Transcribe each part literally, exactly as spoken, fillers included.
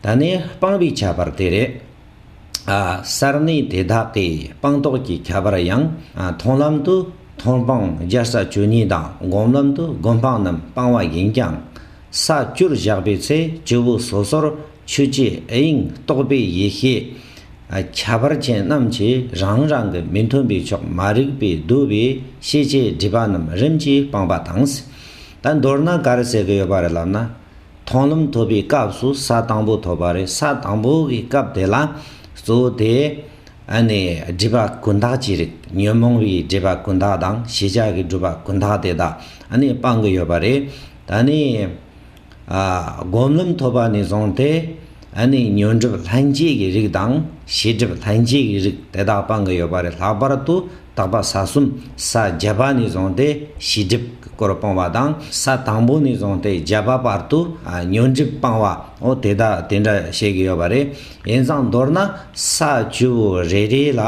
ད་ནི་སྤངས་པའི་ཁྱད་པར་དེ་རེད། ཨ། ས་གནས་དེ་དག་གི་སྤངས་རྟོགས་ཀྱི་ཁྱད་པར་ཡང་། ཨ། མཐོང་ལམ་དུ་མཐོང་སྤང་བརྒྱ་རྩ་བཅུ་གཉིས་དང་། སྒོམ་ལམ་དུ་སྒོམ་སྤང་རྣམས་སྤང་བ་ཡིན་ཀྱང་། ས་བཅུར་བཞག་པའི་ཚེ་སྤྱི་བོ་སོ་སོར་ཆོས་ཀྱི་དབྱིངས་རྟོགས་པའི་ཡེ་ཤེས། ཨ། ཁྱད་པར་ཅན་རྣམས་ཀྱིས་རང་རང་གི་མི་མཐུན་པའི་ཕྱོགས། མ་རིག་པས་གདུལ་བའི་ཤེས་བྱའི་སྒྲིབ་པ་རྣམས་རིམ་གྱིས་སྤངས་པ་དང་། ད་མདོར་ན་ག་རེ་ཟེར་གྱི་ཡོད་པ་རེད་ལབ་ན། མཐོང་ལམ་ཐོབ་པའི་སྐབས་སུ་ས་དང་པོ་ཐོབ་པ་རེད། ས་དང་པོ་གི་སྐབས་དེ་ལ་གཙོ་བོ་དེ། ཨ་ནི་སྒྲིབ་པ་ཀུན་བཏགས་ཀྱི་རིགས། ཉོན་མོངས་པའི་སྒྲིབ་པ་ཀུན་བཏགས་དང་། ཤེས་བྱ་གི་སྒྲིབ་པ་ཀུན་བཏགས་དེ་དག་ཨ་ནི་སྤང་གི་ཡོད་པ་རེད། ད་ནི། ཨ། སྒོམ་ལམ་ཐོབ་པ་ནས་བཟུང་སྟེ། ཨ་ནི་ཉོན་སྒྲིབ་ལྷན་སྐྱེས་ཀྱི་རིགས་དང་། ཤེས་སྒྲིབ་ལྷན་སྐྱེས་ཀྱི་རིགས་དེ་དག་སྤང་གི་ཡོད་པ་རེད། ལྷག་པར་དུ་དག་པ་ས་གསུམ། ས་བརྒྱད་པ་ནས་བཟུང་སྟེ་ཤེས་སྒྲིབ་ཀྱི་སྐོར་སྤོང་བ་དང་། ས་དང་པོ་ནས་བཟུང་སྟེ་བརྒྱད་པ་བར་དུ། ཨ། ཉོན་སྒྲིབ་སྤང་བ། འོ་དེ་དག་དེ་འདྲ་བཤད་ཀྱི་ཡོད་པ་རེད། ཡིན་ཙང་མདོར་ན་ས་བཅུ་པོ་རེ་རེ་ལ།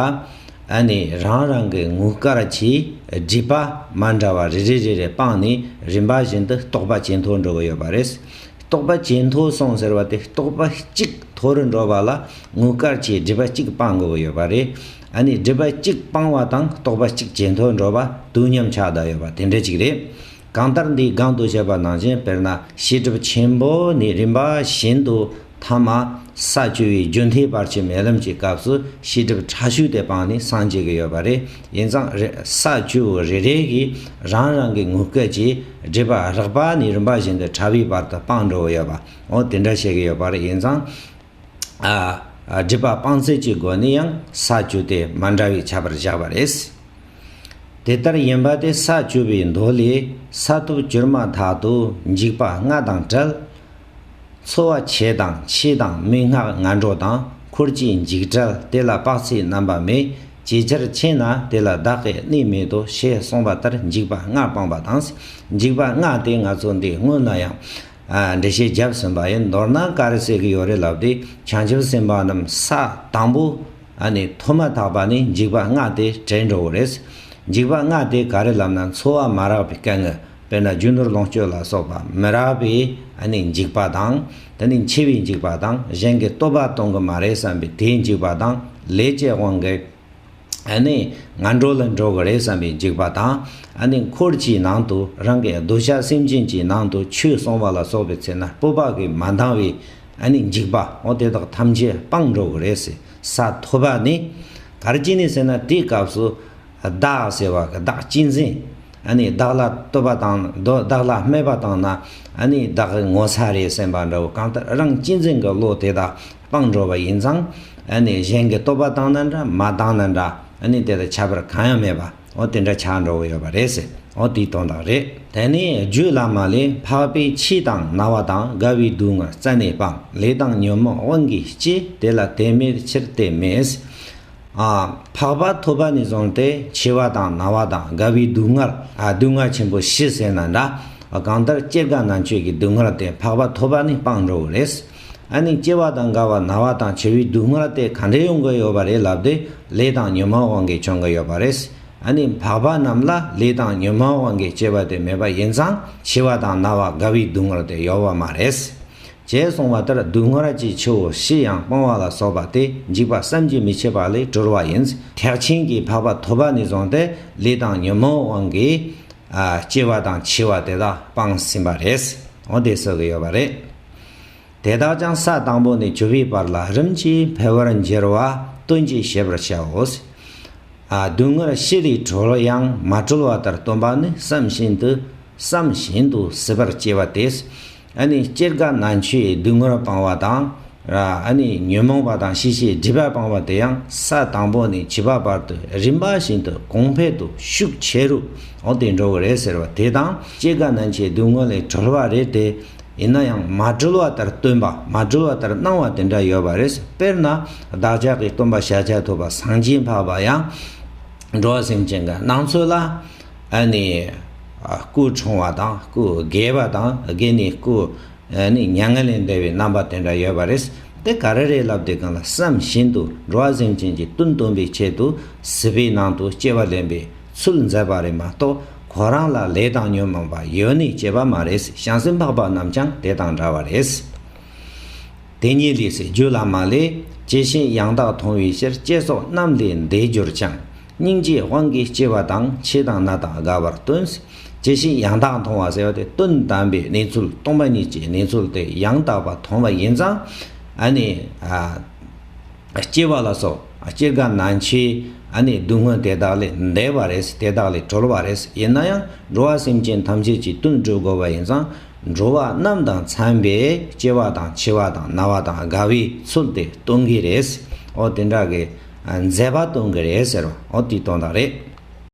ཨ་ནི་རང་རང་གི་ངོས་དཀར་གྱིས་སྒྲིབ་པ་མ་འདྲ་བ་རེ་རེ་རེ་རེ་སྤངས་ནས། རིམ་པ་བཞིན་དུ་རྟོགས་པ་ཇེ་མཐོར་འགྲོ་གི་ཡོད་པ་རེད། རྟོགས་པ་ཇེ་མཐོར་སོང་ཟེར་བ་དེ། རྟོགས་པ་གཅིག་མཐོ་རུ་འགྲོ་བ་ལ་ངོས་དཀར་གྱིས་སྒྲིབ་པ་གཅིག་སྤང་དགོས་ཀྱི་ཡོད་པ་རེད། ཨ་ནི་སྒྲིབ་པ་གཅིག་སྤང་བ་དང་རྟོགས་པ་གཅིག་ཇེ་མཐོར་འགྲོ་བ་དུས་མཉམ་ཆགས་བསྡད་ཡོད་པ་དེ་འདྲ་ཅིག་རེད། གང་ལྟར་འདིའི་སྒང་དུ་བཤད་པ་ནང་བཞིན། དཔེར་ན་ཤེས་སྒྲིབ་ཆེན་པོ་ནས་རིམ་པ་བཞིན་དུ་ཐ་མ་ས་བཅུ་པའི་རྒྱུན་མཐའི་བར་ཆད་མེད་ལམ་གྱི་སྐབས་སུ་ཤེས་སྒྲིབ་ཕྲ་ཤོས་དེ་སྤངས་ནས་སངས་རྒྱས་ཀྱི་ཡོད་པ་རེད། ཡིན་ཙང་རེ། ས་བཅུ་པོ་རེ་རེ་གིས་རང་རང་གི་ངོས་སྐལ་གྱིས་སྒྲིབ་པ་རགས་པ་ནས་རིམ་པ་བཞིན་དུ་ཕྲ་བའི་བར་དུ་སྤངས་འགྲོ་གི་ཡོད་པ། འོ་དེ་འདྲ་བཤད་ཀྱི་ཡོད་པ་རེད། ཡིན་ཙང་། ཨ། ཨ། སྒྲིབ་པ་སྤང་ཚད་ཀྱི་སྒོ་ནས་ཡང་ས་བཅུ་དེ་མ་འདྲ་བའི་ཁྱད་པར་བཞག་པ་རེད། དེ་ལྟར་ཡིན་པ་དེ་ས་བཅུ་པའི་མདོ་ལས། ས་ཐོབ་གྱུར་མ་ཐག་ཏུ་འཇིགས་པ་ལྔ་དང་བྲལ། ཚོར་བ་ཆེ་དང་ཆེ་དང་མི་སྔགས་ངན་འགྲོ་དང་། འཁོར་གྱི་འཇིགས་བྲལ་དེ་ལ་དཔག་ཚད་རྣམ་པ་མེད། ཇེ་ཆེར་ཕྱིན་ན་དེ་ལ་བདག་གི་གནས་མེད་དོ། ཞེས་གསུངས་པ་ལྟར་འཇིགས་པ་ལྔ་སྤངས་པ་དང་། འཇིགས་པ་ལྔ་དེ་ང་ཚོ་འདི་སྔོན་ལ་ཡང་། ཨ། འགྲེལ་བཤད་བརྒྱབ་ཟིན་པ་ཡིན། མདོར་ན་ག་རེ་ཟེར་གྱི་ཡོད་རེད་ལབ་དུས། བྱང་ཆུབ་སེམས་དཔའ་རྣམས་ས་དང་པོ། ཨ་ནི་ཐོབ་མ་ཐག་པ་ནས་འཇིགས་པ་ལྔ་དེ་བྲལ་འགྲོ་གི་རེད། འཇིགས་པ་ལྔ་དེ་ག་རེ་ལབ་ན། ཚོར་བ་མ་རག་པའི་སྐད་ངན། དཔེར་ན་རྒྱུ་ནོར་ལོངས་སྤྱོད་ལ་སོགས་པ་མི་རག་པའི་ཨ་ནི་འཇིགས་པ་དང་། དེ་ནས་འཆི་བའི་འཇིགས་པ་དང་། གཞན་གྱིས་བསྟོད་པ་གཏོང་གི་མ་རེད་བསམ་པའི་དེའི་འཇིགས་པ་དང་། ལས་ཀྱི་དབང་གིས་ཨ་ནི་ངན་འགྲོ་ལ་འགྲོ་གི་རེད་བསམ་པའི་འཇིགས་པ་དང་། ཨ་ནི་འཁོར་གྱི་ནང་དུ་རང་གི་གདུལ་བྱ་སེམས་ཅན་གྱི་ནང་དུ་ཆོས་གསུང་བ་ལ་སོགས་པའི་ཚེ་ན་སྤོབས་པ་གིས་མ་འདང་བའི་ཨ་ནི་འཇིགས་པ། འོ་དེ་དག་ཐམས་ཅད་སྤངས་འགྲོ་གི་རེད་ཟེར། ས་ཐོབ་པ་ནི་ག་རེ་བྱས་ནས་ཟེར་ན། དེའི་སྐབས་སུ་བདག་ཟེར་བ་གི་བདག་གཅན་གཟན། ཨ་ནི་བདག་ལ་བསྟོད་པ་བཏང་། བདག་ལ་སྨད་པ་བཏང་ན། ཨ་ནི་བདག་གི་ངོ་ཚ་རེད་བསམ་པ་འདྲ་བོ། གང་ལྟར་རང་གཅན་གཟན་གྱི་བློ་དེ་དག་སྤངས་འགྲོ་བ་ཡིན་ཙང་། ཨ་ནི་གཞན་གྱིས་བསྟོད་པ་བཏང་ན་འདྲ། མ་བཏང་ན་འདྲ། ཨ་ནི་དེ་ལ་ཁྱད་པར་གང་ཡང་མེད་པ། འོ་དེ་འདྲ་ཆགས་འགྲོ་གི་ཡོད་པ་རེད་ཟེར། འོ་དེའི་དོན་དག་རེད། དེ་ནས་རྒྱུད་བླ་མ་ལས། འཕགས་པའི་མཆེ་དང་རྣ་བ་དང་། རྒ་བའི་སྡུག་བསྔལ་རྩད་ནས་སྤང་། ལས་དང་ཉོན་མོངས་དབང་གིས་སྐྱེས། དེ་ལ་དེ་མེད་ཕྱིར་དེ་མེད། ཨ། འཕགས་པ་ཐོབ་པ་ནས་བཟུང་སྟེ་མཆེ་བ་དང་རྣ་བ་དང་རྒ་བའི་སྡུག་བསྔལ། ཨ། སྡུག་བསྔལ་ཆེན་པོ་བཞི་ཟེར་ན་འདྲ། གང་ལྟར་སྐྱེ་རྒ་ན་འཆི་གི་སྡུག་བསྔལ་དེ་འཕགས་པ་ཐོབ་པ་ནས་སྤངས་འགྲོ་གི་རེད། ཨ་ནི་སྐྱེ་བ་དང་རྒ་བ་ན་བ་དང་འཆི་བའི་སྡུག་བསྔལ་དེ་ག་འདྲས་ཡོང་གི་ཡོད་པ་རེད་ལབ་དུས། ལས་དང་ཉོན་མོངས་དབང་གིས་བྱུང་གི་ཡོད་པ་རེད། ཨ་ནི་འཕགས་པ་རྣམས་ལ་ལས་དང་ཉོན་མོངས་དབང་གིས་སྐྱེ་བ་དེ་མེད་པ་ཡིན་ཙང་། མཆེ་བ་དང་རྣ་བ་རྒ་བའི་སྡུག་བསྔལ་དེ་ཡོད་པ་མ་རེད། ཅེས་གསུངས་པ་ལྟར་སྡུག་བསྔལ་གྱི་ཆུ་བོ་བཞི་ཡང་སྤོང་བ་ལ་སོགས་པ་དེ་འཇིགས་པ་བསམ་གྱིས་མི་ཁྱབ་པ་ལས་གྲོལ་བ་ཡིན། ཐེག་ཆེན་གྱི་འཕགས་པ་ཐོབ་པ་ནས་བཟུང་སྟེ་ལས་དང་ཉོན་མོངས་དབང་གིས། ཨ། སྐྱེ་བ་དང་འཆི་བ་དེ་དག་སྤངས་ཟིན་པ་རེད། འོ་དེ་གསུང་གི་ཡོད་པ་རེད། དེ་དག་ཀྱང་ས་དང་པོ་ནས་བཅུ་པའི་བར་ལ་རིམ་གྱིས་འཕེལ་བར་འགྱུར་བ་དོན་གྱིས་ཤེས་པར་བྱའོ། ཨ། སྡུག་བསྔལ་བཞི་ལས་གྲོལ་ཡང་མ་གྲོལ་བ་ལྟར་སྟོན་པ་ནི་བསམ་བཞིན་དུ། བསམ་བཞིན་དུ་སྲིད་པར་སྐྱེ་བ་སྟེ། ཨ་ནི་སྐྱེ་རྒ་ན་འཆིའི་སྡུག་བསྔལ་སྤང་བ་དང་། ཨ་ནི་ཉོན་མོངས་པ་དང་ཤེས་བྱའི་སྒྲིབ་པ་སྤང་བ་དེ་ཡང་ས་དང་པོ་ནས་བཅུ་པ་བར་དུ་རིམ་པ་བཞིན་དུ་གོང་འཕེལ་དུ་ཤུགས་ཆེ་རུ་འོང་སྟེ་འགྲོ་གི་རེད་ཟེར་བ་དེ་དང་། སྐྱེ་རྒ་ན་འཆིའི་སྡུག་བསྔལ་ལས་གྲོལ་བ་རེད་དེ། ཡིན་ན་ཡང་མ་གྲོལ་བ་ལྟར་སྟོན་པ། མ་གྲོལ་བ་ལྟར་སྣང་བ་དེ་འདྲ་ཡོད་པ་རེད། དཔེར་ན་བདག་ཅག་གི་སྟོན་པ་ཤཱཀྱ་ཐུབ་པ་སངས་རྒྱས་འཕགས་པ་ཡང་། འགྲོ་བ་སེམས་ཅན་གྱི་སྣང་ཚུལ་ལ། ཨ་ནི་སྐུ་ཕྲེང་བ་དང་། སྐུ་རྒྱས་པ་དང་། དགེ་ནི་སྐུ། ཨ་ནི་མྱ་ངན་ལས་འདས་པའི་རྣམ་པ་དེ་འདྲ་ཡོད་པ་རེད། དེ་ག་རེ་རེད་ལབ་དུས་སྒང་ལ། བསམ་བཞིན་དུ་འགྲོ་བ་སེམས་ཅན་གྱི་དོན་སྟོན་པའི་ཆེད་དུ་སྲིད་པའི་ནང་དུ་སྐྱེ་བ་ལེན་པའི་ཚུལ་མཛད་པ་རེད་མ་གཏོགས། ཁོ་རང་ལ་ལས་དང་ཉོན་མོངས་པ་ཡོད་ནས་སྐྱེས་པ་མ་རེད། བྱང་སེམས་འཕགས་པ་རྣམས་ཀྱང་དེ་དང་འདྲ་བ་རེད། དེ་ཉིད་ལས་སུ་རྒྱུད་བླ་མ་ལས། ཇི་བཞིན་ཡང་དག་མཐོང་བའི་ཕྱིར། སྐྱེ་སོགས་རྣམས་ལས་འདས་གྱུར་ཀྱང་། སྙིང་རྗེའི་དབང་གིས་སྐྱེ་བ་དང་། ཆོས་དང་ནད་དང་རྒ་བར་སྟོན། ཇི་བཞིན་ཡང་དག་མཐོང་བ་ཟེར་བ་དེ་དོན་དམ་པའི་གནས་ཚུལ་སྟོང་པ་ཉིད་ཀྱི་གནས་ཚུལ་དེ་ཡང་དག་པ་མཐོང་བ་ཡིན་ཙང་། ཨ་ནི་ཨ་སྐྱེ་བ་ལ་སོགས་སྐྱེ་རྒ་ན་འཆི་ཨ་ནི་སྡུག་བསྔལ་དེ་དག་ལས་འདས་པ་རེད། དེ་དག་ལས་གྲོལ་བ་རེད། ཡིན་ན་ཡང་འགྲོ་བ་སེམས་ཅན་ཐམས་ཅད་ཀྱི་དོན་སྒྲུབ་དགོས་པ་ཡིན་ཙང་། འགྲོ་བ་རྣམས་དང་འཚམ་པའི་སྐྱེ་བ་དང་འཆི་བ་དང་ན་བ་དང་རྒ་བའི་ཚུལ་དེ་སྟོན་གྱི་རེད། འོ་དེ་འདྲ་གི་ཨ་མཛད་པ་སྟོན་གྱི་རེད་ཟེར་བ། འོ་དེའི་དོན་དག་རེད།